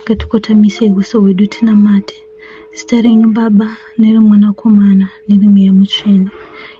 Ngatikotamisei uso hwedu tinamate. Zita renyu Baba nereMwanakomana nereMweya Mutsvene.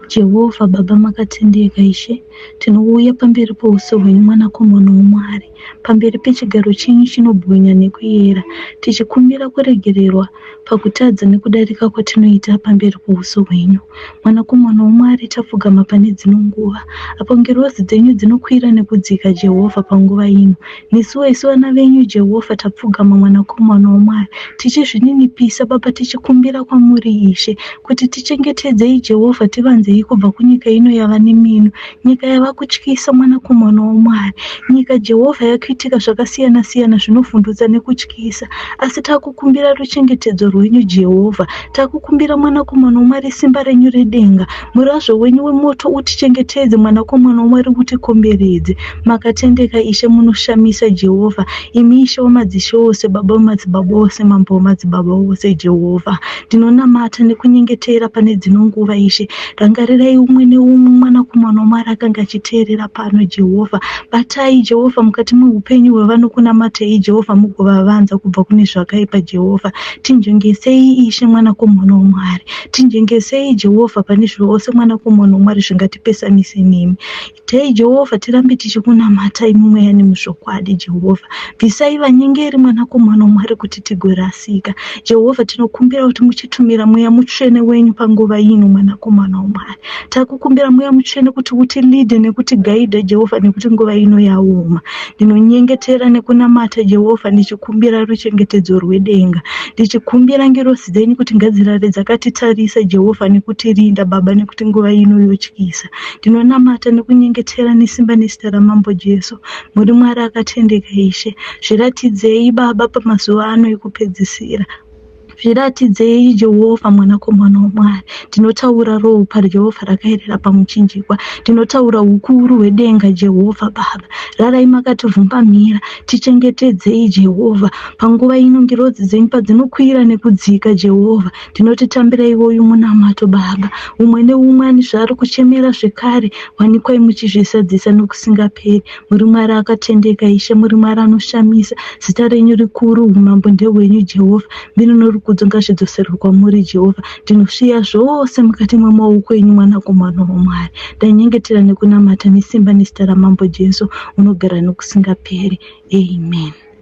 Jehovha Baba makatendeka Ishe. Tinouya pamberi pouso hwenyu Mwanakomana waMwari, pamberi pechigaro chenyu chinobwinya nekuyera, tichikumbira kuregererwa pakutadza nekudarika kwatinoita pamberi pouso hwenyu. Mwanakomana waMwari, tapfugama pane dzino nguva, apo ngirozi dzenyu dzinokwira nekudzika, Jehovha, panguva ino. Nesuwo isu vana venyu, Jehovha, tapfugama, Mwanakomana waMwari, tichizvininipisa, Baba, tichikumbira kwamuri, Ishe, kuti tichengetedzei, Jehovha, tivanzei kubva kunyika ino yava nemino, nyika yava kutyisa, Mwanakomana waMwari. Nyika, Jehovha, yakuitika zvakasiyana-siyana zvinovhundutsa nekutyisa, asi takukumbira ruchengetedzo rwenyu, Jehovha. Takukumbira, Mwanakomana waMwari, simba renyu redenga, murazvo wenyu wemoto utichengetedze, Mwanakomana waMwari, utikomberedze. Makatendeka, Ishe, munoshamisa, Jehovha, imi Ishe wamadzishe ose, Baba vamadzibaba ose, Mambo wamadzibaba ose, Jehovha. Ndinonamata nekunyengetera pane dzino nguva, Ishe. Rangarirai umwe neumwe mwanakomana waMwari akanga achiteerera pano, Jehovha. Batai, Jehovha, mukati meupenyu hwevanokunamatai, Jehovha, mugovavanza kubva kune zvakaipa, Jehovha. Tinzvengesei, Ishe, mwanakomana waMwari. Tinzvengesei, Jehovha, pane zvose, mwanakomana waMwari, zvingatipesanise nemi. Itai, Jehovha, tirambe tichikunamatai mumweya nemuzvokwadi, Jehovha. Bvisai vanyengeri, mwanakomana waMwari, kuti tigorasika. Jehovha, tinokumbira kuti muchitumira Mweya Mutsvene wenyu panguva ino, mwanakomana waMwari. Takukumbira Mweya Mutsvene kuti utilide nekutigaidha, Jehovha, nekuti nguva ino yaoma. Ndinonyengetera nekunamata, Jehovha, ndichikumbira ruchengetedzo rwedenga. Ndichikumbira ngirozi dzenyu kuti ngadzirare dzakatitarisa, Jehovha, nekutirinda, Baba, nekuti nguva ino yotyisa. Ndinonamata nekunyengetera nesimba nezita raMambo Jesu. Muri Mwari akatendeka, Ishe. Zviratidzei, Baba, pamazuva ano ekupedzisira. Zviratidzei, Jehovha, Mwanakomana waMwari. Ndinotaura ropa, Jehovha, rakaerera pamuchinjikwa. Ndinotaura ukuru hwedenga, Jehovha, Baba. Rarai makativhumbamira. Tichengetedzei, Jehovha. Panguva ino ngirozi dzenyu padzinokwira nekudzika, Jehovha. Ndinoti tambirai uyu munamato, Baba. Umwe neumwe ane zvaari kuchemera zvekare, wanikwai muchizvisadzisa nokusingaperi. Muri Mwari akatendeka, Ishe, muri Mwari anoshamisa. Zita renyu rikuru, umambo ndehwenyu, Jehovha. Mbiri norukudzo ngazvidzoserwe kwamuri, Jehovha. Ndinosviya zvose mukati memaoko enyu, Mwanakomana waMwari. Ndanyengetera nekunamata nesimba nezita raMambo Jesu, unogara nokusingaperi. Amen.